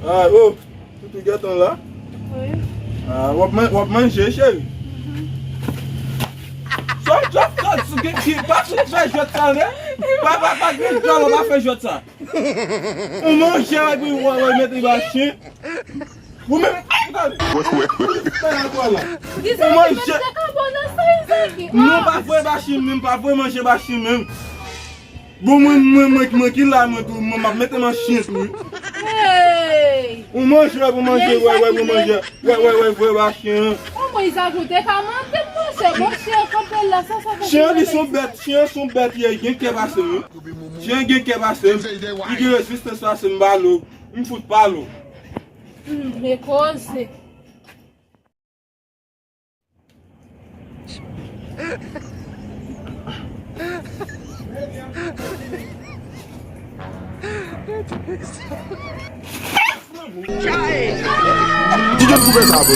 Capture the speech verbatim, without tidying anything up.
Ah, oh, Toutou gentan la. Wi. Ah, w ap man-, w ap manje, cheri. Mhm. Sòt, sòt, sòt, sòt, ki, ki, pa sot fè jwèt sa, non. Pa, pa, pa, pa, pa fè jwèt sa. Ou manje, epi w, w, w mete machin. Ou menm, ou manje. Non, pa vre machin menm, pa vre manje machin menm. Bon, mwen, mwen, mwen, mwen ki la, mwen tou, mwen, m ap mete m an chyen tou, wi. Hey! Ou manje, ou manje, wè, wè, ou manje. Wè, wè, wè, vre ba chyen an. Kòman Izaak ou te ka mande m, monchè? Bon, chyen an kanpe la, sa, sa, sa. Chyen an, li se yon bèt, chyen an se yon bèt, li gen kè pase m, wi. Chyen an gen kè pase m. Li gen rezistans pase m, m pa lo. M fout pa lo. Hmm, men koze. Ki jan koupe sa, bro?